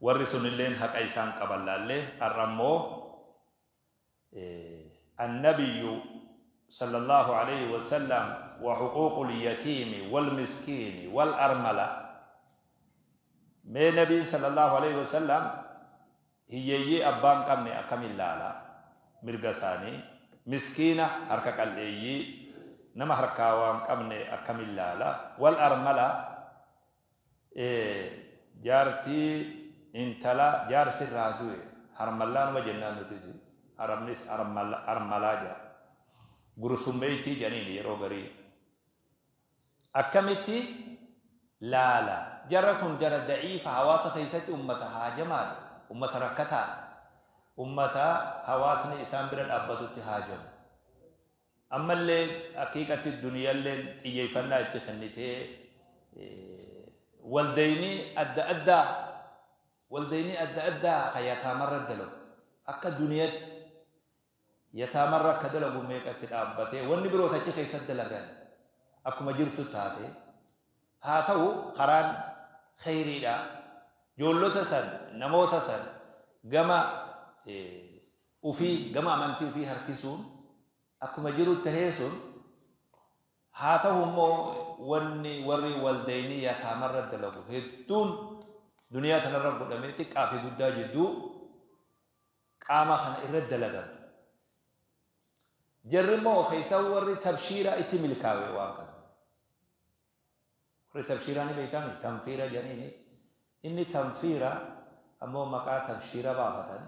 Warri sunilleen haqa isaan qaban laallee har'a immoo annabiyyu sallallahu alayhi wa sallam wa huquuqul yatiimi wal miskiini wal armala. Mee nabiin sallallahu alayhi wa sallam hiyyeeyyii abbaan qabne akkamiin laala mirga isaanii, miskiina harka qal'eeyyii nama harkaa waan qabne akkamiin laala, wal armala jaartii intala jaarsi irraa du'e harmallaanuma jennaan nutis arabnis armalaa jedha, gursummeeytii jedhaniin yeroo garii akkamitti laala. Jarra kun jara da'iifa hawaasa keessatti ummata haajamaadha, ummata rakkataadha, ummata hawaasni isaan bira dhaabbatutti haajamu. Ammallee haqiiqatti duniyaalleen xiyyeeffannaa itti kennitee waldayni adda addaa waldayni adda addaa kan yataamarra dalagu akka duniyatti yataamarra akka dalagu meeqatti dhaabbatee wanni biroo achi keessatti dalagan akkuma jirtu taate haa ta'u karaan khayriidha. Ijoollota san namoota san gama ufii gama amantii ufii harkisuun akkuma jiru tahee sun haa ta'u immoo wanni warri waldaynii yataamarra dalagu hedduun duniyaa tanarra godhamee xiqqaa fi guddaa jidduu qaama kana irra dalagan. Jarri immoo keessaa warri tabshiiraa itti milkaa'e waan kana. Warri tabshiiraa ni beekami tanfiira jedhaniini. Inni tanfiira ammoo maqaa tabshiira baafatan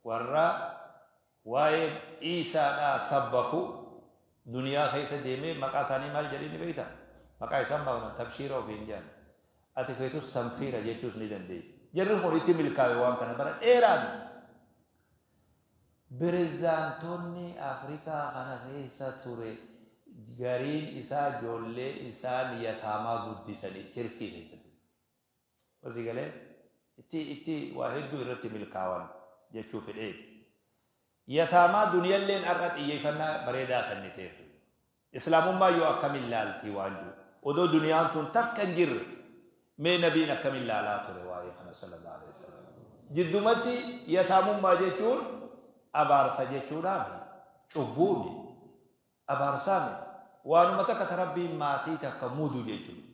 warra waa'ee Iisaadhaa sabbaku duniyaa keessa deemee maqaa isaanii maal jedhanii beektaa? Maqaa isaan baafatan tabshiira ofiin jedhan. Ati feetus tanfiira jechuus ni dandeessa. Jarri kun itti milkaa'e waan kana bara dheeraan. Pirezidaantonni Afrikaa kana keessa ture gariin isaa ijoollee isaan yataamaa guddisanii churchii keessatti. Wasii galee itti waa hedduu irratti milkaawan jechuu fedheeti. Yataamaa duniyalleen har'a xiyyeeffannaa bareedaa kenniteef. Islaamummaa yoo akkamiin laaltii waan jiru. Odoo duniyaan tun takka hin jirre mee nabiin akkamiin laalaa ture waa'ee kana sallallahu alaihi wasallam. Jiddumatti yataamummaa jechuun abaarsa jechuudhaan cubbuuni abaarsaami waanuma takka ta rabbiin maatii takka mudu jechuudha.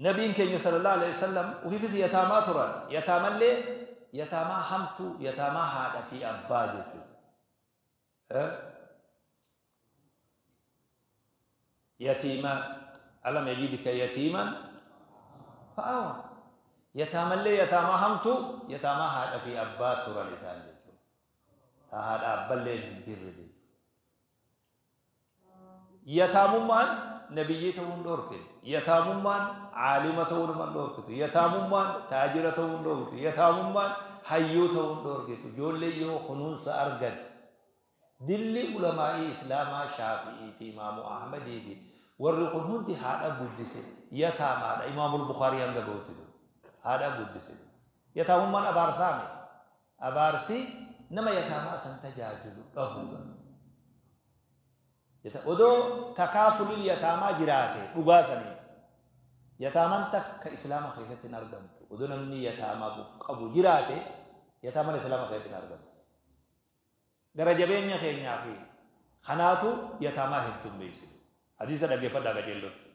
Nabiin keenya sallallahu alaihi wasallam ofiifis yataamaa turan. Yataamallee yataamaa hamtuu yataamaa haadha fi abbaa jechuudha. Yatiima alam yajidka yatiiman fa'aawa. Yataamallee yataamaa hamtuu yataamaa haadha fi abbaa turan isaan jechuudha. Ta haadha abballee hin jirre jechuudha. Yataamummaan nabiyyii ta'uu hin dhoorkine. Yataamummaan caalima ta'uu nama hin dhoorkitu. Yataamummaan taajira ta'uu hin dhoorkitu. Yataamummaan hayyuu ta'uu hin dhoorkitu. Ijoollee yoo kunuunsa argatte. Dilli ulamaa'ii Islaamaa Shaafi'ii fi Imaamu Ahmadii fi warri kun hundi haadha guddise yataamaadha. Imaamul Bukaarii hanga gahutti haadha guddise. Yataamummaan abaarsaame. Abaarsi nama yataamaa san tajaajilu dhabuudha. Odoo takaafulil yataamaa jiraate dhugaa sanii yataamaan takka Islaama keessatti hin argamtu. Odoo namni yataamaa qabu jiraate yataamaan Islaama keessatti hin argamtu. Gara jabeenya keenyaa fi kanaatu yataamaa heddummeesse. Hadiisa dhaggeeffadhaa qajeellotti.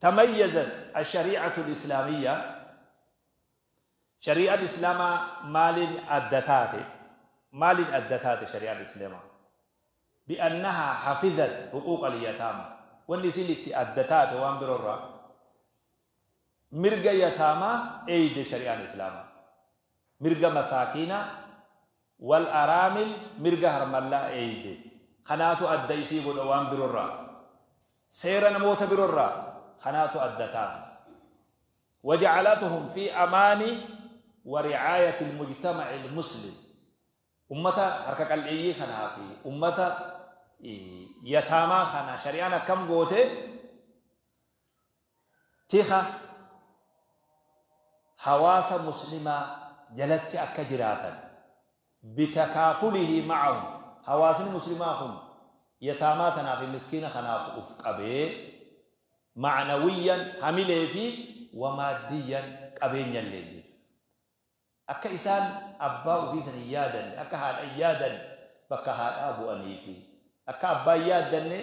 Tamayyazat ash-shari'atu al-islaamiyya shari'aan Islaamaa maaliin adda taate? Maaliin adda taate shari'aan Islaamaa? Bi'annahaa hafizat huquuqa al-yataama. Wanni isin itti adda taate waan biroorraa mirga yataamaa eeyde shari'aan Islaamaa. Mirga masaakiinaa wal araamil mirga harmallaa eeyde. Kanaatu adda isii godha waan biroorraa. Seera namoota biroorraa kanaatu adda taasisa. Waja'alatuhum fi amaani wa ri'aayati al-mujtama'i al-muslim. Ummata harka qal'eeyyii kanaa fi ummata yataamaa kana shari'aan akkam goote tika hawaasa muslimaa jalatti akka jiraatan bitakaafulihi ma'ahum hawaasni muslimaa kun yataamaa tanaa fi miskiina kanaaf uf qabee Ma'nawiyyan hamilee fi wamaadiyyan qabeenyallee jechuudha. Akka isaan abbaa ofii san hin yaadanne, akka haadha hin yaadanne bakka haadhaa bu'anii fi akka abbaa hin yaadanne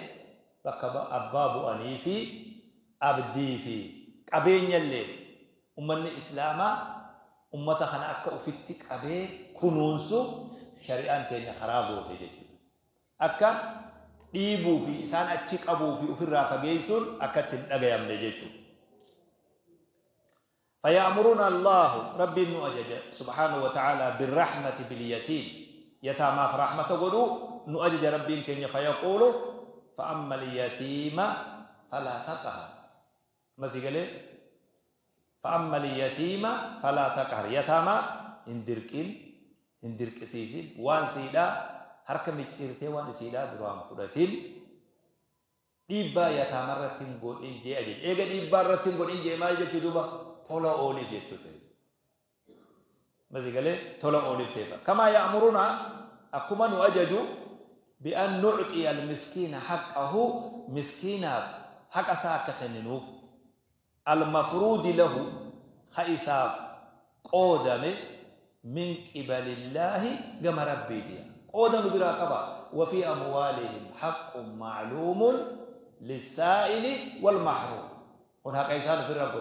bakka abbaa bu'anii fi abdii fi qabeenyallee ummanni islaamaa ummata kana akka ofitti qabee kunuunsu shari'aan teenya karaa goote jechuudha. Akka dhiibuu fi isaan achi qabuu fi ofirraa fageessuun akka itti hin dhagayamne jechuudha. فيأمرنا الله ربي نؤجج سبحانه وتعالى بالرحمة باليتيم يتامى في رحمة قدو نؤجج ربي كن فيقول فأما اليتيم فلا تقهر. ما قال فأما اليتيم فلا تقهر. يتامى اندركين اندرك سيسين وان سيدا حركة مجيرتي وان سيدا درام فرتين dhiibbaa yataama irratti hin godhin jee ajaje. Eega dhiibbaa irratti hin godhin jee maal jechuu duuba? Tola ooliif jechuu ta'e. Masi galee tola ooliif ta'e. Kamaa ya'muruna akkuma nu ajaju bi'an nucxiya almiskiina haqqahu miskiinaaf haqa isaa akka kenninuuf almafruudi lahu ha isaaf qoodame min qibalillaahi gama rabbiitiya. Qooda nu biraa qaba. وفي أموالهم حق معلوم للسائل والمحروم. هناك إنسان في الرب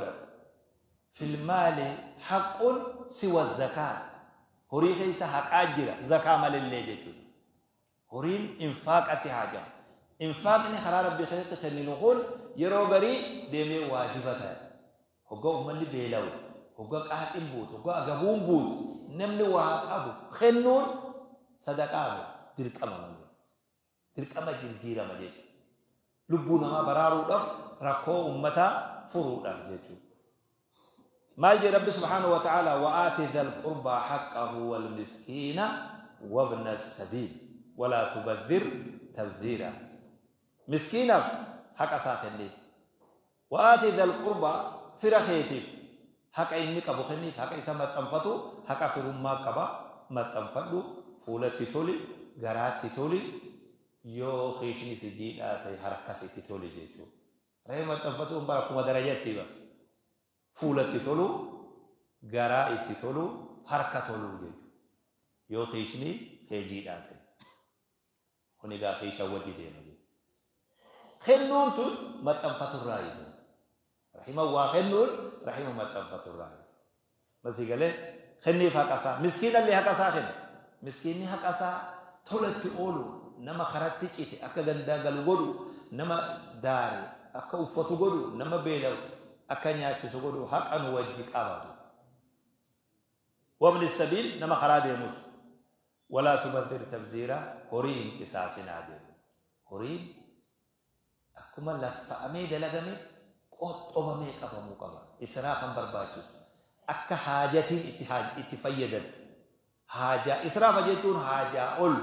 في المال حق سوى الزكاة. هوري خيسا حق أجرة زكاة مال اللي جتو. هورين إنفاق أتي حاجة. إنفاق إني حرارة بخيسة خلني نقول يروغري ديمي واجبة. هو أمني بيلو. هو قاعد إنبوت. هو أجابون بوت. نمني وهاب خنون صدقة dirqama malee dirqama jijjiirama jechuudha. Lubbuu namaa baraaruudhaaf rakkoo uummataa furuudhaaf jechuudha. Maal jedhe Rabbi subhaanahu wa ta'ala wa'aati dhal qurbaa haqqahu wal miskiina wabna sabiil walaa tubadhir tabdhiira. Miskiinaaf haqa isaa kenniif. Wa'aati dhal qurbaa fira keetiif haqa inni qabu kenniif haqa isa maxxanfatu haqa firummaa qaba maxxanfadhu fuulatti toli garaatti toli yoo keeshni si jiidhaa ta'e harkas itti toli jechuudha. Re'ee maxxanfatuun bara akkuma darajatti ba. Fuulatti tolu, garaa itti tolu, harka tolu jechuudha. Yoo keeshni kee jiidhaa ta'e. Kun egaa keeshaa wajji deema jechuudha. Kennuun tun maxxanfaturraa jechuudha. Rahima waa kennuun rahima maxxanfaturraa jechuudha. Masii galee kenniif haqasaa miskiinallee haqasaa kenna. Miskiinni haqasaa tolatti oolu nama karatti cite akka gandaa galu godhu nama daare akka uffatu godhu nama beela'u akka nyaachisu godhu haqa nu wajji qabatu. Wabni sabiil nama karaa deemus walaa tubadhir tabziira horii hin qisaasinaa deemu. Horiin akkuma laffa'amee dalagame qoxxobamee qabamuu qaba. Israaf kan barbaachisu akka haajatiin itti fayyadan. Haajaa israafa jechuun haajaa ol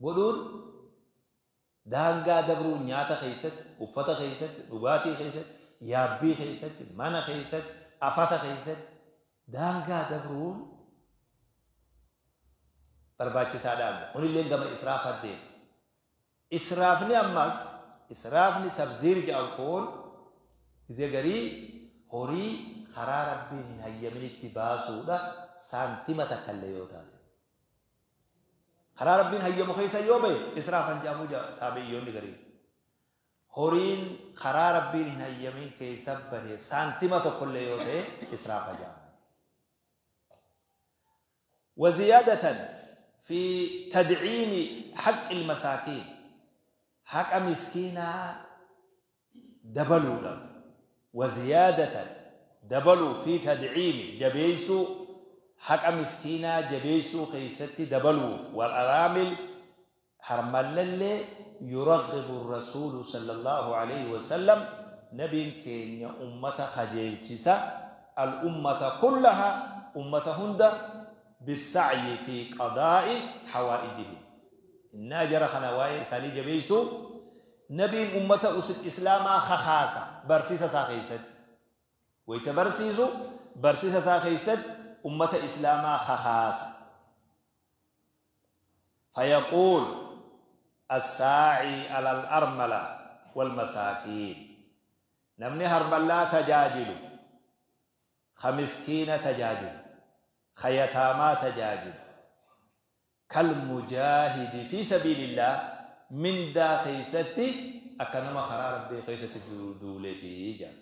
godhuun daangaa dabruun nyaata keessatti, uffata keessatti, dhugaatii keessatti, yaabbii keessatti, mana keessatti, afata keessatti daangaa dabruun barbaachisaadhaan. Kunillee gama israafa deema. Israafni ammas israafni tabziir jedhamu kun gisee garii horii karaa rabbiin hin hayyaminitti baasuudha. Saantima takkallee yoo taate. Karaa rabbiin hayyamu keessa yoo bahe israafan jedhamu taabiyyoonni garii. Horiin karaa rabbiin hin hayyamin keessa bahe saantima tokkollee yoo ta'e israafa jedhama. وزيادة في تدعيم حق المساكين حق مسكينة دبلوا وزيادة دبلوا في تدعيم جبيسو حق مسكينة جبيسو خيستي دبلو والأرامل حرمال يرغب الرسول صلى الله عليه وسلم نبي كين أمة خجيلتسا الأمة كلها أمة هند بالسعي في قضاء حوائجه. الناجر خنواي سالي جبيسو نبي أمة أسد إسلاما خخاسة برسيسة ساخيست ويتبرسيسو برسيسة ساخيست أمة إسلاما خخاسة. فيقول الساعي على الأرملة والمساكين Namni harmallaa tajaajilu, ka miskiina tajaajilu, ka yataamaa tajaajilu, kalmujaahidi fi sabiilillah, mindaa keeysatti akka nama karaa Rabbii keeysatti duuleeti jedha.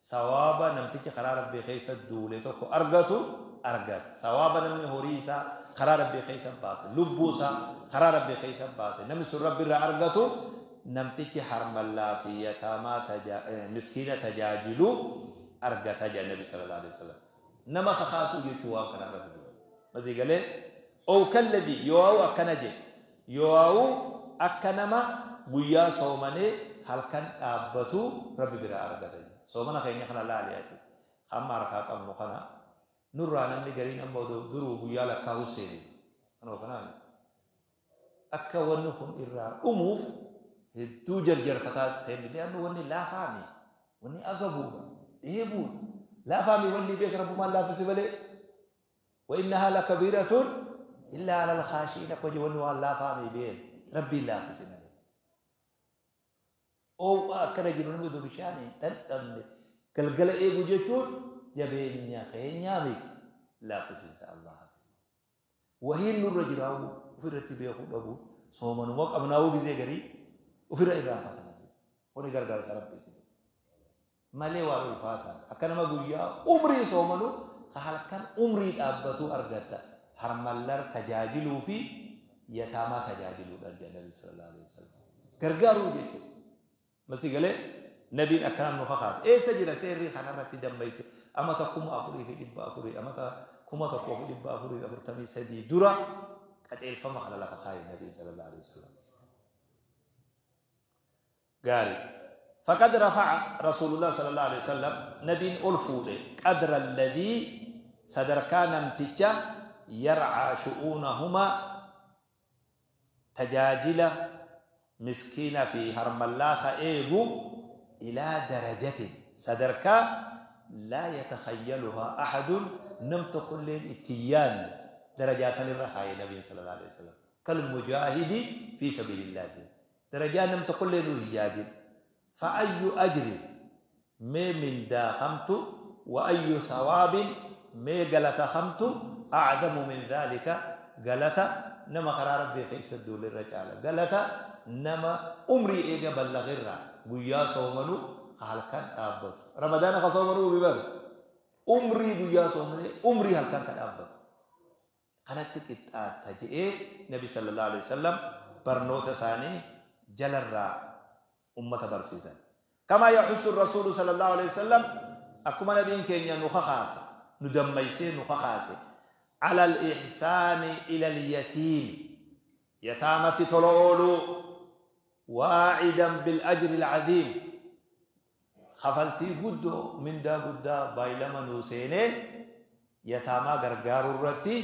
Sawaaba namtichi karaa Rabbii keessa duule tokko argatu argata. Sawaaba namni horii isaa karaa Rabbii keessa baase, lubbuu isaa karaa Rabbii keessa baase, namni sun Rabbi irraa argatu, namtichi harmallaa fi yataamaa miskiina tajaajilu argata jedha Nabi sallallahu alaihi wasallam. Nama kakaasuu jechuun waan kana irratti jiru. Masii galee ow kalladii yoo akkana jedhe, yoo akka nama guyyaa soomanee halkan dhaabbatu Rabbi biraa argata. Soomana keenya kana laali ati. Hamma harkaa qabnu kana nurraa namni gariin amma duruu guyyaa lakkaa'uu seene. Kanuma kanaan akka wanni kun irraa dhumuuf hedduu jarjarfataa seenne. Li'annu wanni laafaami, wanni agabuudha, dheebuudha. Laafaami wanni beeka Rabbumaan laaffise malee. Wa innahaa lakabiiratun illaa alal khaashiin, akka hojii wanni waan laafaami beek Rabbiin laaffise malee. Oowwaa akkana jiru, namni osoo bishaan hin dhandhamne galgala eegu jechuun jabeenya keenyaa miti, laaffisiinsa Allah. Wahiin nurra jiraa'u ofirratti beekuu dhabu, soomanuma qabnaa'uu gizee garii ofirra irraanfatama. Kuni gargaarsa Rabbiiti malee waan ulfaataa. Akka nama guyyaa umrii soomanu ka halkan umrii dhaabbatu argatta harmallar tajaajiluu fi yataamaa tajaajiluudhaan jedha Nabi sallallahu alaihi wasallam. Gargaaruu jechuudha. Masi galee Nabiin akkanaan nu kakaase. Eessa jira seerri kanarratti dammayse? Amata 4400, amata 1443 dura qajeelfama kana lafa kaaye Nabiin sallallahu alaihi wasallam. Gaarii. فقد رفع رسول الله صلى الله عليه وسلم، نبين ألفود قدر الذي sadarkaa namticha يرعى شؤونهما، tajaajila miskiina fi harmallaa eegu، إلى درجة sadarkaa لا يتخيلها أحد، nam tokkolleen itti yaanne darajaa sanirra kaaye Nabiin صلى الله عليه وسلم. كالمجاهد في سبيل الله، darajaa nam tokkolleen nu hin yaadin. فأي أجر، mee mindaa kamtu، وأي ثواب، mee galata kamtu، أعظم من ذلك؟ Galata nama karaa Rabbii keessa duulirra caala, galata nama umrii eega ballagirraa guyyaa soomanu halkan dhaabbatu, Ramadaana ka soomanuu bibar umrii guyyaa soomanee umrii halkan ka dhaabbatu kanatti qixxaata je'ee Nabi sallallahu alaihi wasallam barnoota isaanii jalarraa ummata barsiisan. كما يحث الرسول صلى الله عليه وسلم، akkuma nabiin keenya nu kakaase, nu dammaysee nu kakaase، على الإحسان إلى اليتيم، yataamatti tola ooluu، واعدا بالأجر العظيم، kafaltii guddoo, mindaa guddaa baay'ilama nuu seenee yataamaa gargaaruu irratti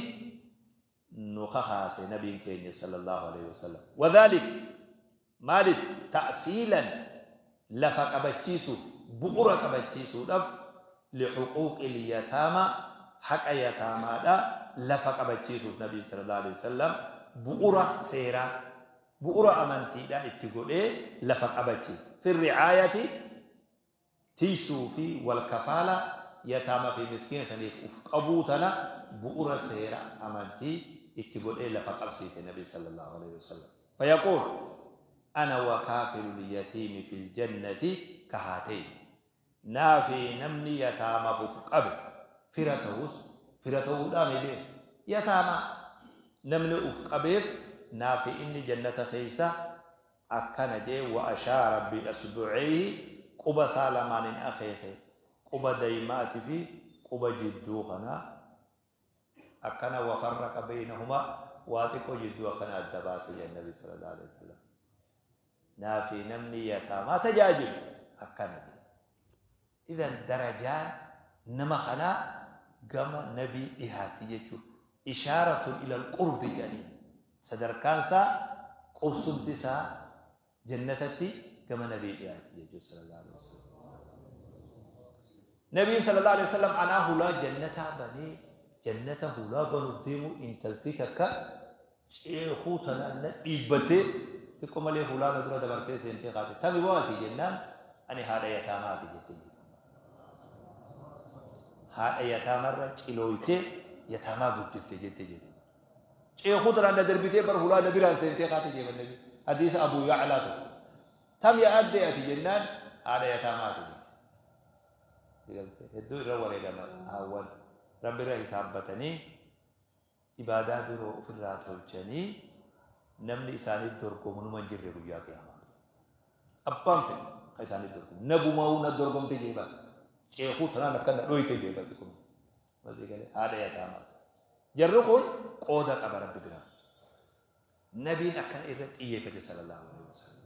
nu kakaase nabiin keenya صلى الله عليه وسلم. وذلك maaliif? تأصيلا، lafa qabachiisu, bu'ura qabachiisuudhaaf، لحقوق اليتامى، haqa yataamaadha lafa qabachiisuuf nabiin صلى الله عليه وسلم bu'ura seeraa, bu'ura amantiidha itti godhee lafa qabachiisa. في الرعاية، tiisuu fi والكفالة، yataama fi miskiina saniif uf qabuu tana bu'ura seera amantii itti godhee lafa qabsiise nabi صلى الله عليه وسلم. فيقول: أنا وكافل اليتيم في الجنة كهاتين. Naafi namni yataama uf qabe, fira ta'us, fira ta'uudhaan beeku, yataama namni uf qabeef naafi inni jannata keessa akkana jee. وأشار بإصبعيه، quba isaa lamaaniin akeeke, quba daymaati fi quba jidduu kana akkana. وفرق بينهما، waa xiqqoo jidduu akkana adda baase jedhe Nabi صلى الله عليه وسلم. Naafi namni yataamaa tajaajilu akkana jedhe. إذن darajaan nama kanaa gama nabii dhihaatti jechuudha. إشارة إلى القرب jedhanii, sadarkaan isaa, qubsumti isaa jannatatti gama nabii dhihaatti jechuudha صلى الله عليه وسلم. Nabiin صلى الله عليه وسلم anaa hulaa jannataa banee, jannata hulaa banuuf deemu, intalti takka ceekuu tanaan na dhiibbatee xiqqoo malee hulaa na dura dabartee seentee kaate. Tami waati jennaan, Ani haadha yataamaati jettee jirti. Haadha yataamarra cilooytee yataamaa guddifte jettee jirti. Ceekuu tanaan na darbitee bar hulaa na biraan seentee kaate jeeban nabi. Hadiisa Abuu Yaclaa tokko. Tam yaa addee ati jennaan haadha yataamaati jetti. Hedduu irra wareegama haawwan. Rabbi irra hisaabbatanii ibaadaa biroo ofirraa tolchanii namni isaanii dorgomu numa hin jirre guyyaa qiyaamaa. Abbaan fedhe kan isaanii dorgomu. Nabumaa'uu na dorgomte jeeba. Ceekuu tanaan akka na dhoyte jeeba kun. Masii galee haadha yataamaa. Jarri kun qooda qaba Rabbi biraa. Nabiin akkana irra xiyyeeffate sallallahu alaihi wasallam.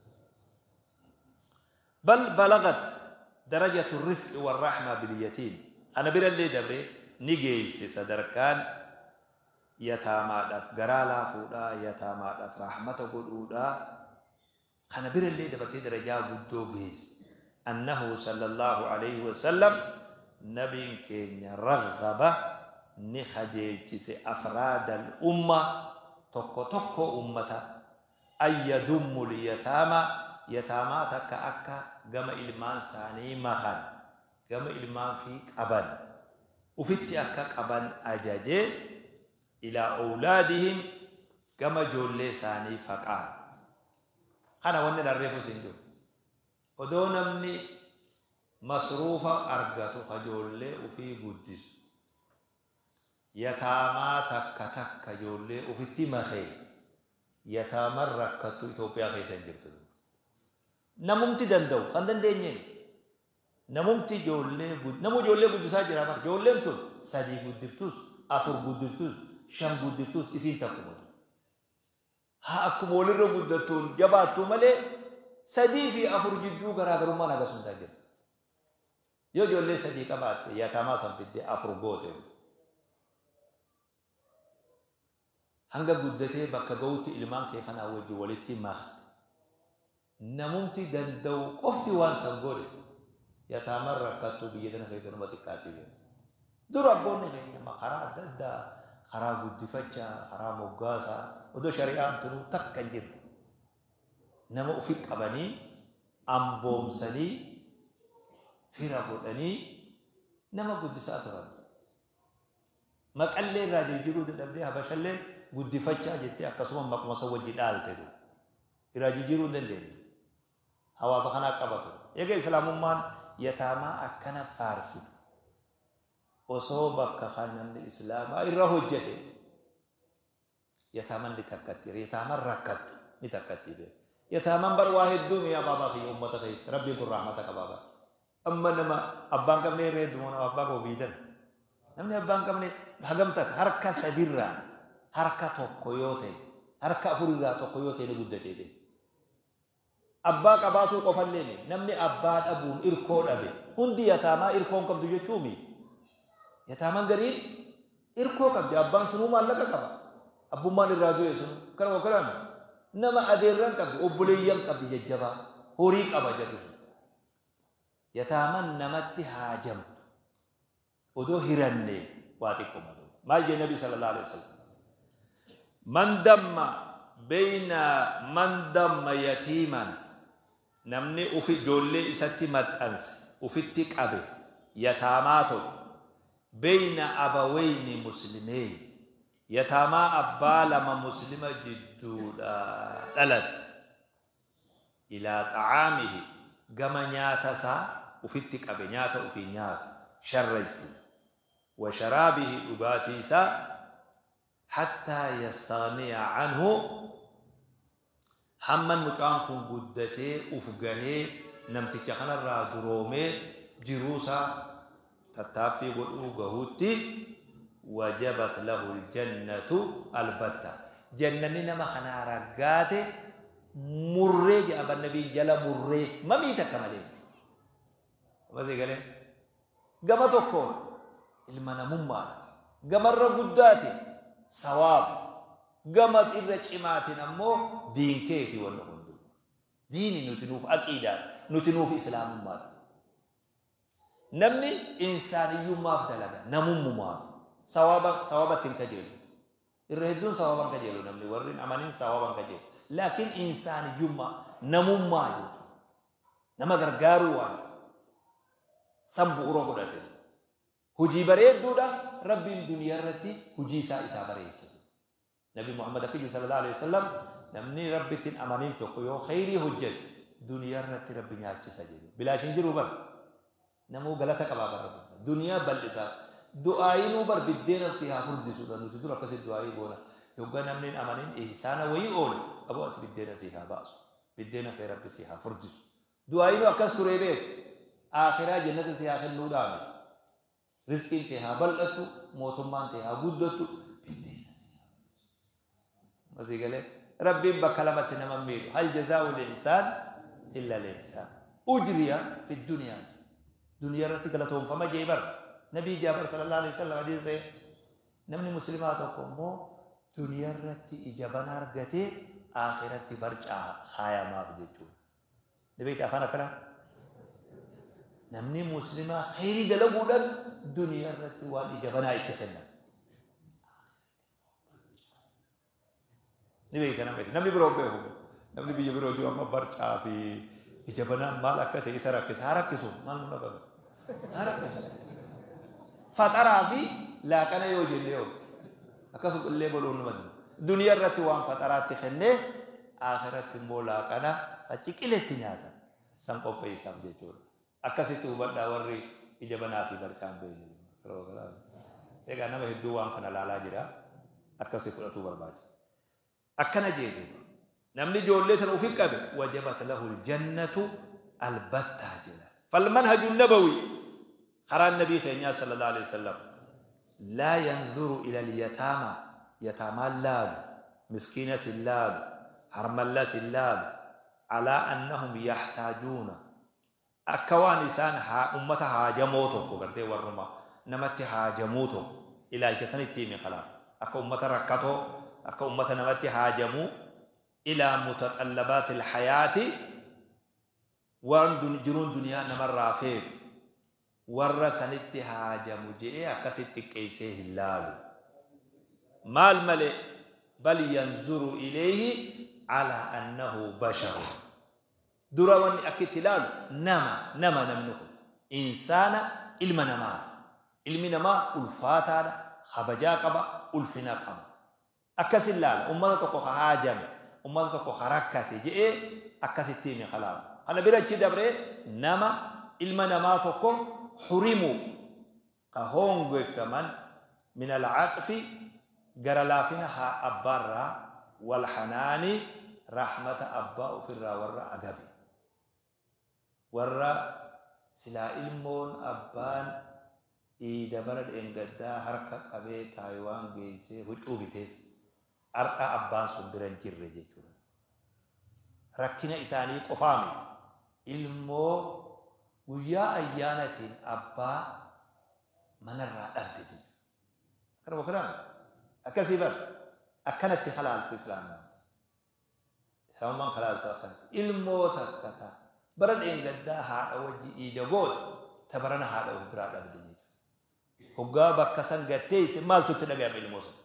Bal balagat darajatu rifqi warrahma bilyatiim. Kana birallee dabree ni geesse sadarkaan yataamaadhaaf garaa laafuudhaa, yataamaadhaaf rahmata godhuudhaa. Kana birallee dabartee darajaa guddoo geesse. Annahu sallallahu alaihi wasallam nabiin keenya raghaba ni kajeelchise afraadal umma tokko tokko ummata an yadummu lyataama yataamaa takka akka gama ilmaan isaanii makan gama ilmaan fi qaban ufitti akka qaban ajaje ilaa awlaadihim gama ijoollee isaanii faqaan. Kana wanni dharreefus hin jiru. Odoo namni masruufa argatu ijoollee ufii guddisu yataamaa takka takka ijoollee ufitti makee yataaman rakkattu Itoophiyaa keessa hin jirtu. Namumti danda'u kan dandeenyeen namumti ijoollee namu ijoollee guddisaa jira bara ijoolleen tun 3 guddiftus 4 guddiftus 5 guddiftus isiin takkuma. Haa akkuma walirra guddattuun jabaattu malee 3 fi 4 jidduu garaagarummaan hagas hundaa jirti. Yoo ijoollee 3 qabaatte yataamaa san fiddee 4 goote. Hanga guddatee bakka ga'utti ilmaan kee kanaa wajjin walitti makte. Namumti danda'u qofti waan san godhe yataamaan rakkattuu biyya tana keessa numa xiqqaatti beeku. Dura abboonni keenya karaa adda addaa karaa guddifachaa karaa moggaasaa odoo shari'aan tunuu takka hin jirre nama ofi qabanii amboomsanii fira godhanii nama guddisaa turan. Maqallee irraa jijjiiruu dadhabdee habashallee guddifachaa jettee akkasuma maquma san wajji dhaalte du. Irraa jijjiiruu hin dandeenye. Hawaasa kanaa qabatu. Eega islaamummaan yataamaa akkana faarsi. Osoo bakka kan namni islaamaa irra hojjete yataaman ni takkatti, yataaman rakkattu ni takkatti beeku. Yataaman bar waa hedduu mi'a baabaa kiyya uummata keessa. Rabbiin kun rahmata qabaa bara. Amma nama abbaan qabne irra hedduu nama abbaa qabu biitan. Namni abbaan qabne hagam takka harka 3 harka 1 yoo ta'e harka 4 1 yoo ta'e ni guddatee beeku. Abbaa qabaatuu qofallee mi namni abbaa dhabuun irkoo dhabe hundi yataamaa irkoo hin qabdu jechuumi. Yataamaan gariin irkoo qabdi abbaan sunuu maallaqa qaba. Abbummaan irraa du'e sun kanuma kanaan nama adeerran qabdi obboleeyyan qabdi jajjabaa horii qaba jedhu sun. Yataaman namatti haajamtu odoo hiranne waa xiqqoo malee. Maal jee Nabi sallallahu alaihi wasallam? Man damma beeyna man damma yatiiman namni ufi ijoollee isatti maxxanse ufitti qabe yataamaa tokko beeyna abaweyni muslimeen yataamaa abbaa lama muslima jidduudha dhalate ilaa xacaamihi gama nyaata isaa ufitti qabe nyaata ufii nyaatu sharraysi wa sharaabihi dhugaatii isaa hattaa yastaghniya anhu hamman mucaan kun guddatee uf gahee namticha kanarraa duroomee jiruusaa tattaaffii godhuu gahuutti wajabat lahu aljannatu albatta. Jannanni nama kanaa raggaate murree jedha nabiin jala murree mamii takka malee. Masii galee gama tokkoon ilma namummaadha. Gamarra guddaati sawaaba. Gama irra cimaatiin ammoo diin keeti wanni hunduu. Diini nuti nuuf aqiidaa nuti nuuf islaamummaadha. Namni insaaniyyummaaf dalaga namummumaaf sawaabatti hin kajeelu. Irra hedduun sawaaba hin kajeelu namni warri hin amanin sawaaba hin kajeelu. Laakiin insaaniyyummaa namummaa jechuudha. Nama gargaaruu waan san bu'uura godhate. Hojii bareedduudha Rabbiin duniyaa irratti hojii isaa isaa bareecha. Nabi Muhammad akka jiru sallallahu alaihi wasallam, namni Rabbitti hin amanin tokko yoo khayrii hojjete duniyaa irratti Rabbi nyaachisa jedhe. Bilaash hin jiru bar. Namuu galata qabaa bar Rabbi. Duniyaa bal'isaa. Du'aayinuu bar biddeena si haa furdisuudha. Nuti dura akkasitti du'aayii goona. Yoggaa namni hin amanin ihsaana wayii oole, aboo ati biddeena si haa baasu. Biddeena kee Rabbi si haa furdisu. Du'aayinuu akkas turee beeku. Akhiraa jannata si haa kennuudhaami. Rizqiin tee haa bal'attu, mootummaan tee haa guddattu, biddeena si haa bal'isu. Masii galee Rabbiin bakka lamatti nama miidhu. Hal jazaa'u l-ihsaan illa l-ihsaan. Ujriya fi duniyaa. Duniyaa irratti galatoomfama jee bar. Nabii Jaabar sallallahu alaihi wasallam hadiisa sahih. Namni muslimaa tokko immoo duniyaa irratti ija banaa argatee akhiratti barcaa kaayamaaf jechuudha. Ni beekta afaan akkanaa? Namni muslimaa khayrii dalaguudhaan duniyaa irratti waan ija banaa itti kennan. Ni beekta namni namni biroo beeku. Namni biyya biroo jiru amma barcaa fi ija banaan maal akka ta'e isa rakkisa. Haa rakkisu, maal nu dhaqaba. Haa rakkisu. Faxaraa fi laaqana yoo jenne yoo akkasuma illee godhuun numa danda'a. Duniyaa irratti waan faxaraatti kennee akhiratti immoo laaqana achi qiletti nyaatan san qopheessaaf jechuudha. Akkasitti hubadhaa warri ija banaa fi barcaan beekne. Egaa nama hedduu waan kana laalaa jira. Akkasii fudhatuu barbaada. Akkana jee duuba. Namni ijoollee tana ufi qabe wajabat lahu aljannatu albattaa jedha. Falmanhaju nabawi, karaan nabii keenyaa sallallahu alaihi wasallam, laa yanzuru ila alyataama, yataamaan laalu, miskiinas hin laalu, harmallas hin laalu, alaa annahum yahtaajuuna, akka waan isaan haa ummata haajamoo tokko gartee warruma namatti haajamuu tokko ilaalcha sanitti himi kalaaf akka ummata rakkatoo, akka ummata namatti haajamuu, ilaa mutaxallabaati alhayaati, waan jiruun duniyaa namarraa feetu warra sanitti haajamu je'ee akkasitti xiqqeessee hin laalu. Maal malee, bal yanzuru ilayhi alaa annahu basharun. Dura wanni akkitti ilaalu nama nama namni kun insaana, ilma namaati. Ilmi namaa ulfaataadha, kabajaa qaba, ulfina qaba. Akkasin laala ummata tokko ka haajame, ummata tokko ka rakkate je'ee akkasitti hime kalaamu. Kana bira achi dabree nama ilma namaa tokko hurimuu, ka hoongeffaman, min alcaxfi, gara laafina haa abbaarraa, walhanaani, rahmata abbaa ofirraa warra agabe, warra silaa ilmoon abbaan iida bara dheengaddaa harka qabee Taayiwaan geessee huccuu biteef har'a abbaan sun bira hin jirre jechuudha. Rakkina isaanii qofaami. Ilmoo guyyaa ayyaanatiin abbaa manarraa dhabde jechuudha. Akkana bokanaan akkasii bar akkanatti halaaltu islaamummaa. Islaamummaan kalaaltu akkanatti. Ilmoo takka ta bara dheengaddaa haadha wajji iida goote ta barana haadha of biraa dhabde jechuudha. Hoggaa bakka san gatteesse maaltu itti dhagayama ilmoo san?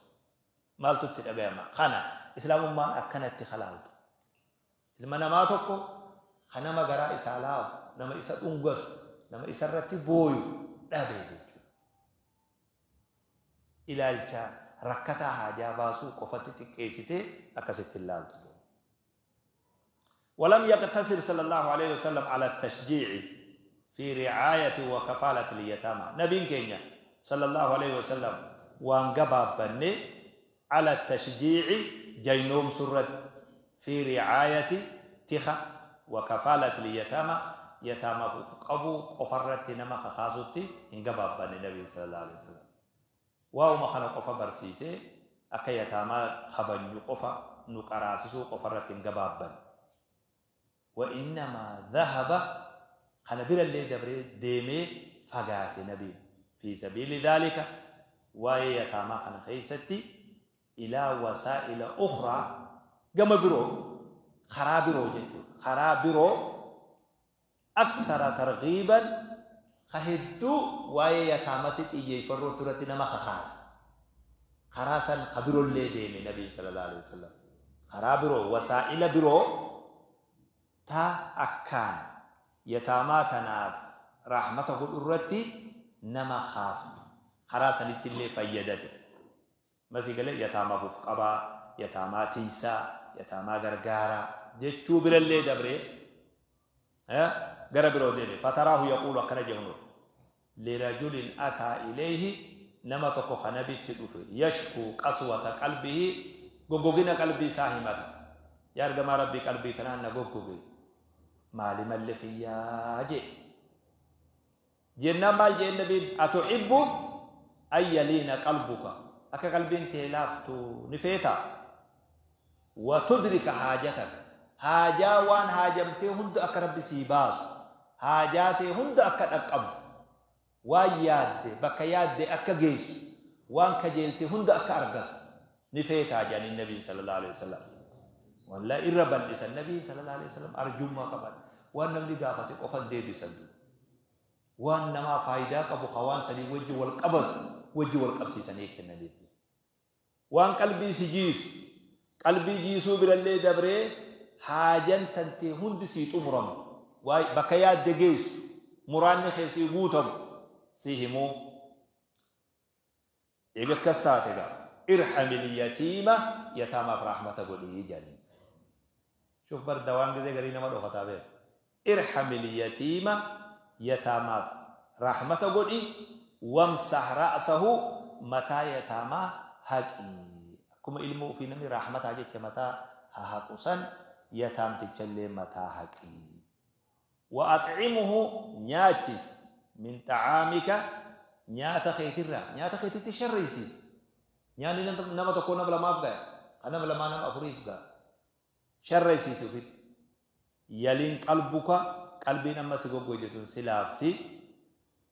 Maaltu itti dhagayama? Kana islaamummaan akkanatti halaaltu. Ilma namaa tokko ka nama garaa isaa laafu, nama isa dhungatu, nama isa irratti booyu dhabe jechuudha. Ilaalcha rakkataa haajaa baasuu qofatti xiqqeessitee akkasitti hin laaltu. ولم يقتصر صلى الله عليه وسلم على التشجيع في رعاية وكفالة اليتامى. نبي كينيا صلى الله عليه وسلم وان قبابني على التشجيع جينوم سرة في رعاية تخا وكفالة اليتامى، يتامى قبو قفرت نما خاصتي إن قبابني النبي صلى الله عليه وسلم واو ما خلق قفا برسيتي أكا يتامى خبنيو قفا نقراسسو قفرت إن قبابني. وإنما ذهب خنبير اللي دبري ديمي فقات نبي في سبيل ذلك ويتامى خنخيستي إلى وسائل أخرى قم برو خرابرو جيتو خرابرو أكثر ترغيبا خهدو ويتامى تيجي فرو ترتنا ما خاص خراسا خبرو اللي ديمي نبي صلى الله عليه وسلم خرابرو وسائل برو تا أكان Yataamaa tanaaf rahmata godhu irratti nama kaaftu karaa sanitti illee fayyadate. Masii galee yataamaaf uf qabaa, yataamaa tiisaa, yataamaa gargaaraa jechuu birallee dabree gara biroo deeme. Fataraahu yaquulu akkana jedhu lirajulin ataa ilayhi, nama tokko ka nabitti dhufe, yashkuu qaswata qalbihi, goggogina qalbii isaa himata. Yaa ergamaa Rabbii, qalbii tanaan na goggoge, maali malli kiyyaa jee jennaan, maal jeen nabiin? Atuhibbu an yaliina qalbuka, akka qalbiin tee laaftu ni feetaa? Wa tudrika haajataka, haajaa waan haajamtee hunda akka Rabbi sii baasu, haajaa tee hunda akka dhaqqabdu, waan yaadde bakka yaadde akka geessu, waan kajeelte hunda akka argatu ni feetaa jedhaniin nabiin sallallahu alaihi wasallam. Wallahi irra bal'isan, nabiin sallallahu alaihi wasallam arjummaa qaban. Waan namni gaafate qofan deebisan, waan namaa faayidaa qabu ka waan sanii wajji wal qabatu wajji wal qabsiisanii kennaniif. Waan qalbii si jiisu, qalbii jiisuu birallee dabree haajan tantee hundi sii xumuramu, bakka yaadde geessu, muraanni kee sii guutamu si himuu. Eega akkas taate gaa, irhamil yatiima, yataamaaf rahmata godhii jedhanii. Shuf bar, dawaan gizee garii nama dhokataa beeku. Irhamil yatiima, yataamaaf rahmata godhi, wamsah ra'sahu, mataa yataamaa haqi. Akkuma ilmoo ofii namni rahmataa jecha mataa haa haqu san, yataamtichallee mataa haqi. Wa axcimuhu, nyaachis, min xacaamika, nyaata keetirraa, nyaata keetitti sharriisi. Nyaanni nama tokko nama lamaaf gaya, kan nama lamaa nama afuriif gaya. Sharreessiisi ofitti. Yaliin qalbuka, qalbiin amma si goggoyte si laafti.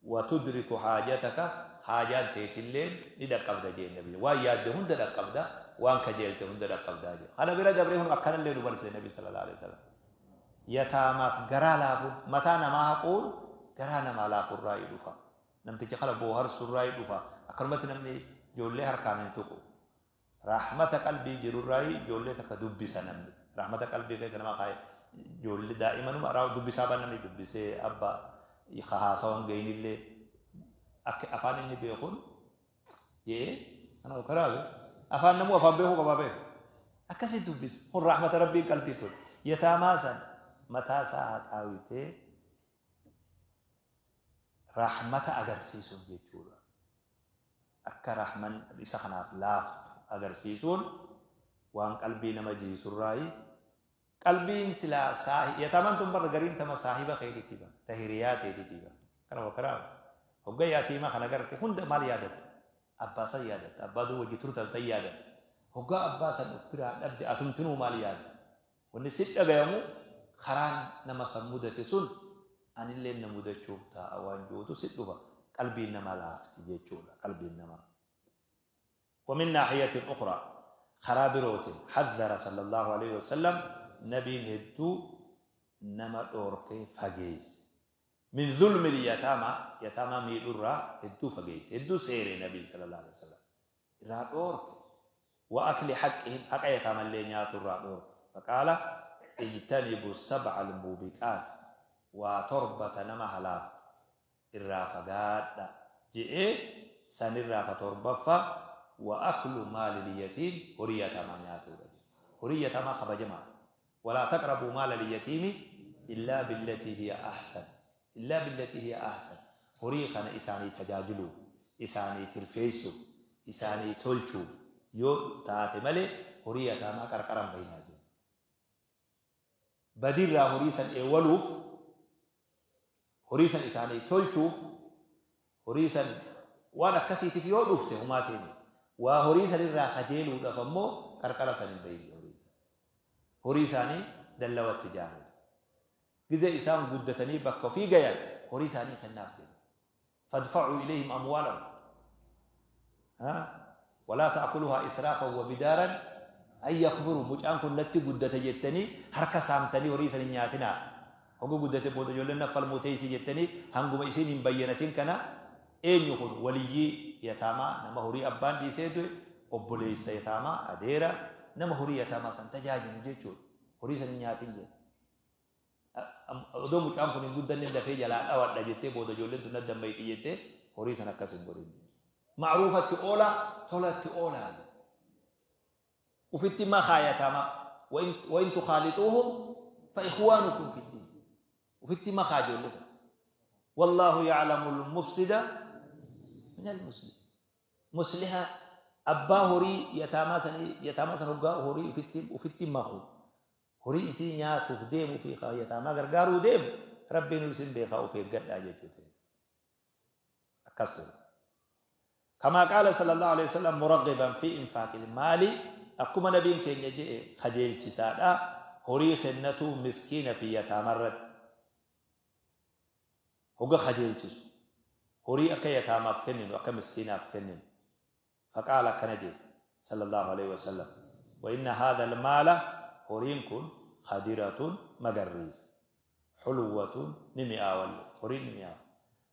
Wa tudriku haajataka, haajaan teetillee ni dhaqqabda jeen nabi. Waan yaadde hunda dhaqqabda, waan kajeelte hunda dhaqqabdaa jee. Kana bira dabree hun akkanallee nu barsiise nabi sallallahu alaihi wasallam. Yataamaaf garaa laafuun, mataa namaa haquun garaa namaa laafurraa dhufa. Namticha kana booharsurraa dhufa. Akkanumatti namni ijoollee harkaan hin tuqu. Rahmata qalbii jirurraa ijoollee takka dubbisa namni. Rahmata qalbii keessa nama kaa'e, ijoollee daa'imanuma dubbisaa ban, namni dubbisee abba haasawan geenillee akka afaan inni beekuun jee kana karaa afaan namuu afaan beekuu qabaa beeku. Akkasii dubbisa. Kun rahmata Rabbiin qalbii kun. Yataamaa san mataa isaa haxaawitee rahmata agarsiisuuf jechuudha. Akka rahman isa kanaaf laaftu agarsiisuun waan qalbii nama jiisurraayi. Qalbiin silaa yataamaan tun barra gariin tama saahiba keetiiti ba, ta hiriyaa teetiiti ba. Kana wakkaraa hogga yatiima kana garte hunda maal yaadatta? Abbaa san yaadatta, abbaa duu wajji turtan san yaadatta. Hoggaa abbaa san uf biraa dhabde atumtinuu maal yaadda? Wanni si dhagayamu karaan nama san mudate sun anillee na mudachuuf taa'a waan jirutu si dhufa. Qalbiin nama laafti jechuudha qalbiin namaa. ومن ناحية أخرى، خرا بروت، حذر صلى الله عليه وسلم، نبي هدو نما دوركي فجيس، من ظلم اليتامى، يتامى ميدورا هدو فجيس، هدو سير النبي صلى الله عليه وسلم را دورك، وأكل حقهم، حق يتامى اللي نياتو را دورك. فقال: اجتنبوا السبع الموبقات، وتربة نما هلاك irraa fagaadha je'ee. Sanirraa ka torbaffaa وأكل مال اليتيم، horii yatamaa nyaatuudha. Horii yatamaa kabajamaa. ولا تقربوا مال اليتيم إلا بالتي هي أحسن، إلا بالتي هي أحسن. Horii kana isaanii tajaajiluu, isaanii tirfeessu, isaanii tolchuu yoo taate malee horii yataamaa qarqaran bahinaa jiru. Badiirraa horii san eewwaluuf, horii san isaanii tolchuuf, horii san waan akkasiitiif yoo dhufte humaa teenya. Waa horii san irraa kajeeluudhaaf ammoo qarqara san hin bahin. Horii isaanii dallawatti ijaaratu. Gizee isaan guddatanii bakka ofii gayan horii isaanii kennaaf jedhu. فادفعوا إليهم أموالهم ها ولا تأكلوها إسرافا وبدارا أن يكبروا. Mucaan kun natti guddate jettanii harka saamtanii horii san hin nyaatinaa. Hoga guddate booda ijoolleen naffalmuu teessii jettanii hanguma isiin hin bayyanatin kana, eenyu kun waliyyii yataamaa, nama horii abbaan dhiisee du'e, obboleessa yataamaa, adeera, nama horii yataamaa san tajaajilu jechuudha. Horii san hin nyaatin jedha. Odoo mucaan kun hin guddanne dafee jalaa dhawadha jettee booda ijoolleen tun nadda jettee horii san akkas hin godhin. Ma'ruufatti oola, tolatti oolaa. Ufitti makaa yataamaa. وإن تخالطوهم فإخوانكم في الدين. وفي makaa ijoollee. والله يعلم المفسد من المصلح. مصلحة abbaa horii yataamaa sanii yataamaa san hoggaa horii ufitti maku horii isii nyaatuuf deemu fi yataamaa gargaaruu deemu rabbiin isin beekaa of eeggadhaa jechuudha. Akkas ture. كما قال صلى الله عليه وسلم مرغبا في إنفاق المال akkuma nabiin keenya jedhe kajeelchisaadha horii kennatu miskiina fi yataamarratti hoga kajeelchisu horii akka yataamaaf kenninu akka miskiinaaf kenninu. فقال كنجي صلى الله عليه وسلم وإن هذا المال هورين كن خديرة مقريز حلوة نمئة هورين نمئة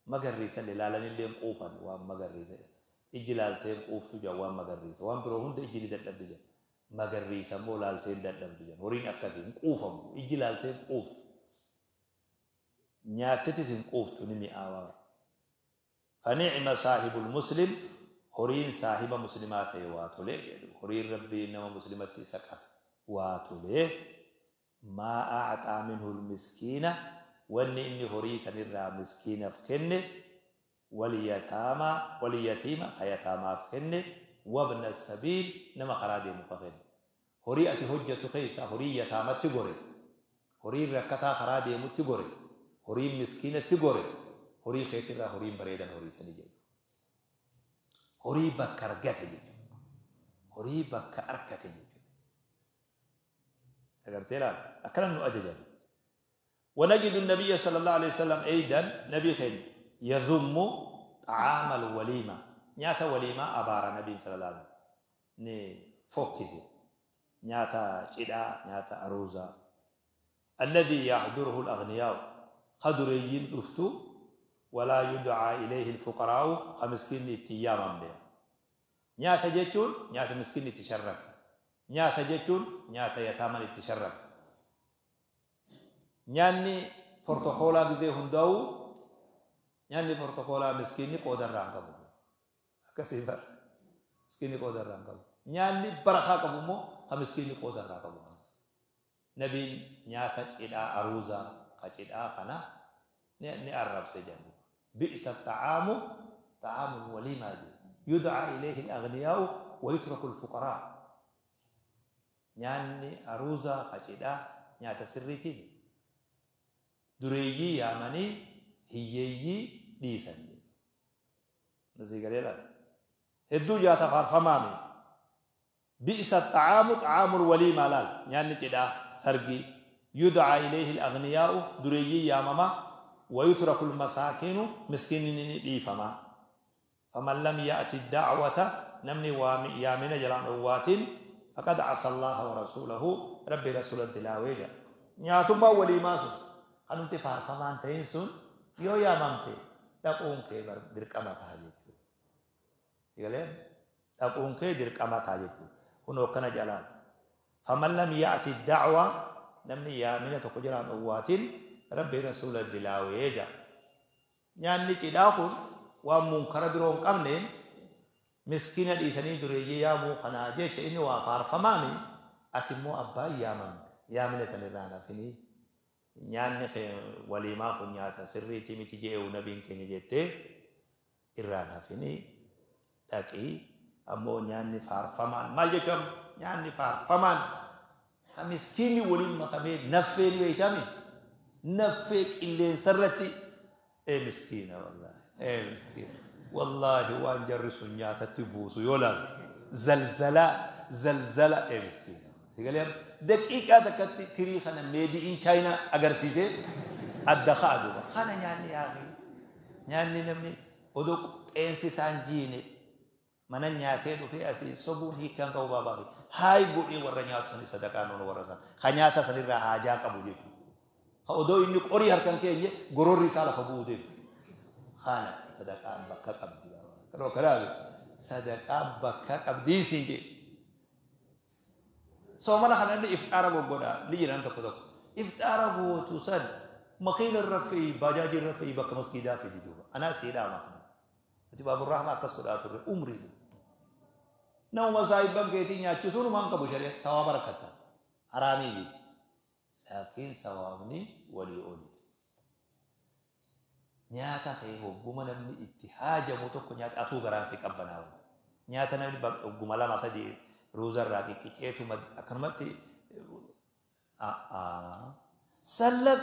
مقريزة للالن اللي مقوفا وان مقريزة إجلالتين قوف جا وان مقريزة وان بروهن إجلي دلب جا مقريزة مولالتين دلب جا هورين أكاسي مقوفا إجلالتين قوف نياتتس مقوف نمئة. فنعم صاحب المسلم horiin saahiba muslimaa ta'e waa tolee jedhu horiin rabbii nama muslimatti isa qabe waa tolee maa a'xaa minhu miskiina wanni inni horii sanirraa miskiinaaf kenne waliyataama waliyatiima hayataamaaf kenne wabna sabiil nama karaa deemu ka kenne. Horii ati hojjetu keessa horii yataamatti gore, horii rakkataa karaa deemutti gore, horii miskiinatti gore, horii keetirraa horiin bareedan horii sanii jedhu. Horii bakka argate jechuudha. Horii bakka argate jechuudha. Agartee laal akkana nu ajajan. ونجد النبي صلى الله عليه وسلم أيضا نبي خير يذم طعام الوليمة. نياتا وليمة أبار النبي صلى الله عليه وسلم ني فوكسي نياتا شدا نياتا أروزا الذي يحضره الأغنياء قدريين دفتو ولا يدعى إليه الفقراء خمسكين اتياما به. نياتا جتون نياتا مسكين اتشرك، نياتا جتون نياتا يتاما اتشرك. نياني بروتوكولا غزي هنداو نياني بروتوكولا مسكيني قدر رانكبو كسيبر مسكيني قدر رانكبو نياني برخا كبو مو خمسكيني قدر رانكبو. نبي نياتا إلى أروزا قتيلا خنا ني الرب سجن بئس الطعام طعام الوليمة يدعى إليه الأغنياء ويترك الفقراء. نياني أروزا قتيلا نياتا سريتين dureeyyii yaamanii hiyyeeyyii dhiisan. Nasii galee laal hedduu nyaata faarfamaame. Bi'sa xa'aamu xa'aamul waliimaa laal nyaanni cidhaa sargii yud'aa ilayhi al-aghniyaa'u dureeyyii yaamama ويترك المساكين مسكين dhiifama. فمن لم يأتي الدعوة نمني يامن جلان أوات فقد عصى الله ورسوله ربي رسول الدلاويجا nyaatummaa waliimaa sun kanumti faarfamaan ta'in sun yoo yaamamte dhaquun kee dirqama ta'a jechuudha. Egalee dhaquun kee dirqama ta'a jechuudha. Kunoo akkana jalaan. فمن لم يأتي الدعوة namni yaamina tokko jalaan owwaatiin rabbi rasuula dilaawee jedha. Nyaanni cidhaa kun waan munkara biroo hin qabneen miskiina dhiisanii dureeyyii yaamuu kanaa jecha inni waa faarfamaami ati immoo abbaan yaamamte yaamina sanirraa hafinii nyaanni waliimaa kun nyaata sirriitii miti je'eewu nabiin keenya jettee irraan hafinii dhaqii ammoo nyaanni faarfamaan maal jechuun nyaanni faarfamaan ha miskiinni waliin makamee naffeen beekame naffee qilleensarratti ee miskiina wallaahi ee miskiina wallaahi waan jarri sun nyaatatti buusu yoo laalu zalzalaa zalzala ee miskiina. Sigalee daqiiqaa takkatti tirii kana meedi'iin chaayinaa agarsiisee adda ka'a duuba. Kana nyaanni yaaqii nyaanni namni odoo qeensi isaan jiine mana nyaatee dhufee asii sobuun hiikaan qabu baabaa fi haay godhee warra nyaatu sani sadaqaa noonu warra san ka nyaata sanirraa haajaa qabu jechuudha. Ka odoo inni qorii harkan keenye gororri isaa lafa bu'uu deemu. Kana sadaqaan bakka qabdi. Kanoo kanaaf sadaqaan bakka qabdii siin jedhe. Soomana kana inni ifxaara goggodhaa ni jiran tokko tokko. Ifxaara gootu san Makiina irra fe'i, baajaajii irra fe'i, bakka masgiidaa fidi duuba. Anaa siidhaa makana. Nuti Baaburrahmaa akkas godhaa turre umrii duuba. Namuma saahibban keetii nyaachisuun waan qabu shari'a sawaaba rakkatta. Haraamii miti. Laakiin sawaabni walii oli. Nyaata kee hogguma namni itti haajamu tokko nyaata atuu garaan si qabbanaawu. Nyaata namni hogguma lama sadii ruuzarraa qiqqiceetuma akkanumatti sallaq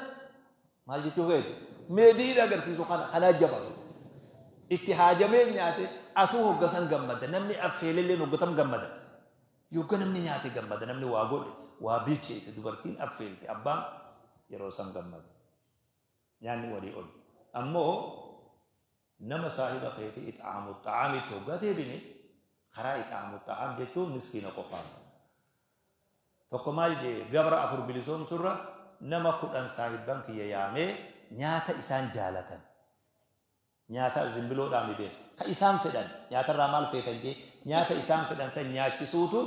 maal jechuu feeti? Meediin agarsiisu kana kanaa jaba. Itti haajamee nyaate atuu hoggasan gammada. Namni affeelelleen hoggatam gammada. Yogga namni nyaate gammada. Namni waa godhe waa bilcheesse dubartiin affeelte abbaan yeroo san gammada. Nyaanni walii oli. Ammoo nama saahiba keetii ixaamu xacaamitti hoggaa deebine karaa ixaamu xacaam jechuun miskiina qofaan. Tokko maal jee gabra 4 bilisoomsurra nama 10 saahibban kiyya yaamee nyaata isaan jaalatan. Nyaata zimbiloodhaan mi beeku. Ka isaan fedhan nyaatarraa maal feetan jee nyaata isaan fedhan san nyaachisuutu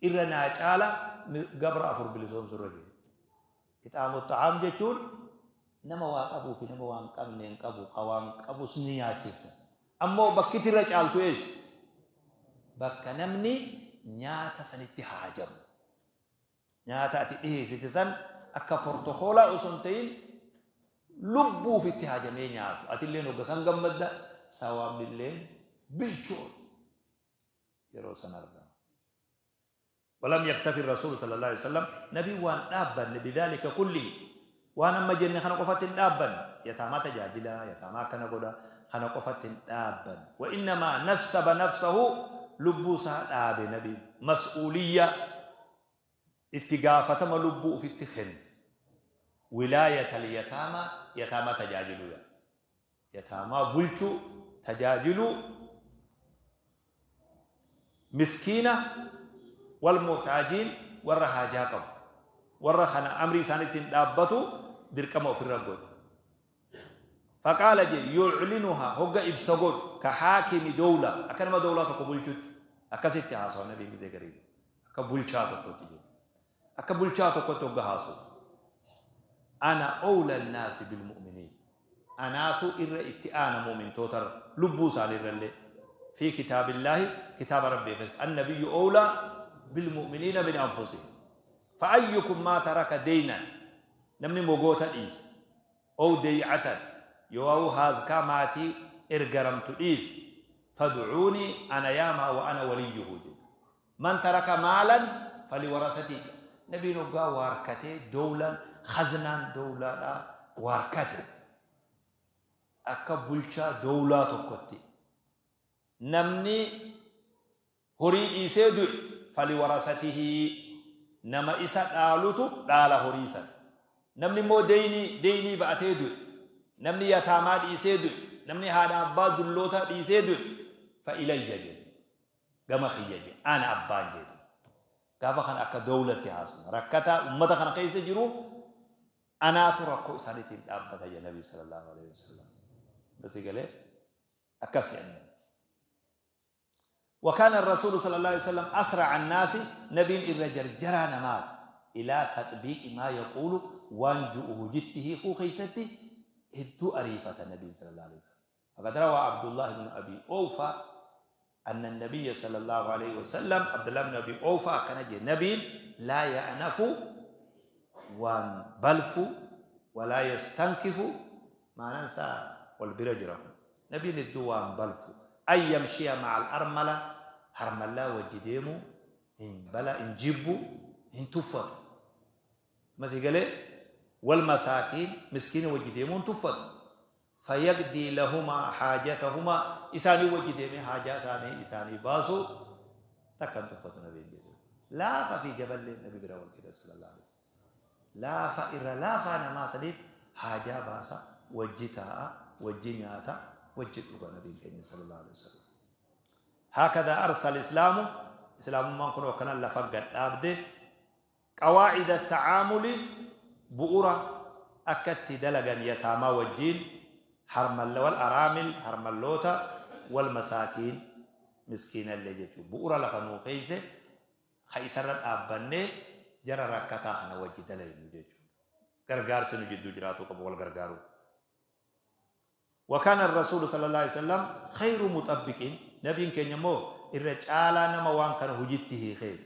irra naa caala gabra 4 bilisoomsurra jee. Ixaamu xacaam jechuun nama waa qabuu fi nama waan qabne hin qabu ka waan qabus ni nyaachifta. Ammoo bakki irra caaltu eessa? Bakka namni nyaata sanitti haajamu. Nyaata ati dhiheessite san akka portokoolaa osoo hin ta'in lubbuuf itti haajamee nyaatu. Atilleen hogga san gammadda, sawaabnilleen bilchoon yeroo san argama. ولم يكتفي الرسول صلى الله عليه وسلم نبي وان دابن بذلك كله وان أما جن خنا قفت دابن يتاما تجاجلا يتاما كان غدا خنا قفت دابن وإنما نسب نفسه لبوسا داب نبي مسؤولية اتقافة ما لبو في التخن ولاية اليتامى يتامى تجاجلو يتامى بلتو تجاجلو مسكينة والمحتاجين والرهاجاقب والرهنا أمري سانتين دابتو دركما في الرجل فقال جي يعلنها هو إبسغول كحاكم دولة أكنما دولة تقبلتو أكست هاسو النبي مذكرين أكبلشاتو كتير أكبلشاتو كتو جهاسو أنا أولى الناس بالمؤمنين أنا تو إر إتئان مؤمن توتر لبوس على الرلي في كتاب الله كتاب ربي النبي أولى بالمؤمنين من أنفسهم فأيكم ما ترك دينا نمني مغوتا إيس أو ديعة يواو هازكا ماتي إرقرمت إيس فادعوني أنا ياما وأنا وليه من ترك مالا فلورثته نبي نبقى واركته دولا خزنان دولة واركته أكبلشا دولة تكتي نمني هري إيسي فلورثته نما إسا دالوتو دالا هريسا نمني مو ديني ديني بأتيدو نمني يتاماد إيسيدو نمني هذا أبا دلوتا إيسيدو فإلي جد قم خيجي أنا أبان جد كافا خان أكا دولتي هاسم ركتا أمتا خان قيس جرو أنا تركو إسانتي الأبتا يا نبي صلى الله عليه وسلم بس قال أكس يعني وكان الرسول صلى الله عليه وسلم أسرع الناس نبي إذا جرجرا نمات إلى تطبيق ما يقول وانجؤه جته خيستي هدو أريفة النبي صلى الله عليه وسلم. فقد روى عبد الله بن أبي أوفى أن النبي صلى الله عليه وسلم عبد الله بن أبي أوفى كان نبي لا يأنف وبلف ولا يستنكف ما ننسى والبرجرة نبي ندوان بلف أن يمشي مع الأرملة هرملا وجديمو إن بلا إن جيبو إن تفر مثل قال والمساكين مسكين وجديمو تفر فيقضي لهما حاجتهما إساني وجديمي حاجة إساني إساني باسو تكن تفر نبي لا ففي جبل النبي براول كده صلى الله عليه وسلم لا فإر لا فأنا ما سليم حاجة باسا وجتاء وجنياتا وجد النبي صلى الله عليه وسلم. هكذا أرسل الإسلام إسلام ما كنا وكنا لفقد أبده قواعد التعامل بؤرة أكدت دلقا يتامى والجين حرمل والأرامل حرملوتا والمساكين مسكين اللي جتو بؤرة لفنو خيسة خيسر الأبني جرى ركتا خنا وجد لين جتو. Gargaarsi nu jidduu jiraatu qabu, wal gargaaru. وكان الرسول صلى الله عليه وسلم خير مطبقين. نبي كان يمو الرجال نما وان كان هجته خير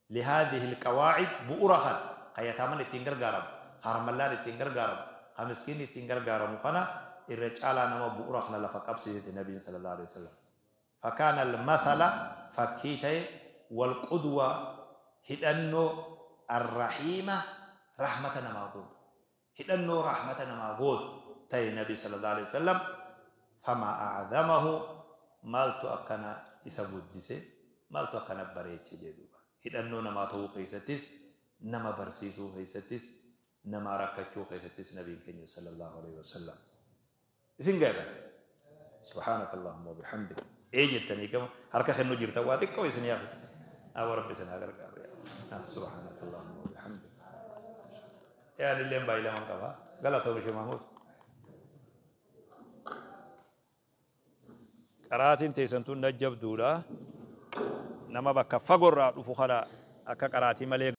لهذه القواعد بؤرخا خيتامن التنجر غارم هرملان التنجر غارم خمسكين التنجر غارم خنا الرجال نما بؤرخنا لفقبسه النبي صلى الله عليه وسلم. فكان المثل فكيتي والقدوة هدنو الرحيمة رحمة ما قول هدنو رحمة ما قول تي النبي صلى الله عليه وسلم. فما أعظمه مالتو أكنا إسابوديسي مالتو أكنا بريتش جدوبا هدنو نما تو خيستيس نما برسيسو خيستيس نما ركتشو خيستيس نبي كني صلى الله عليه وسلم. إذن قال سبحانك اللهم وبحمدك إيه جتني كم حركة خنو جرتا واتك كويس يا أخي أو ربي سنا سبحانك اللهم وبحمدك يا للين بايلا من كفا غلط هو مش محمود قراتين تيسنتون نجب دولا نما بكا فقر رفو خلا أكا قراتي ملي.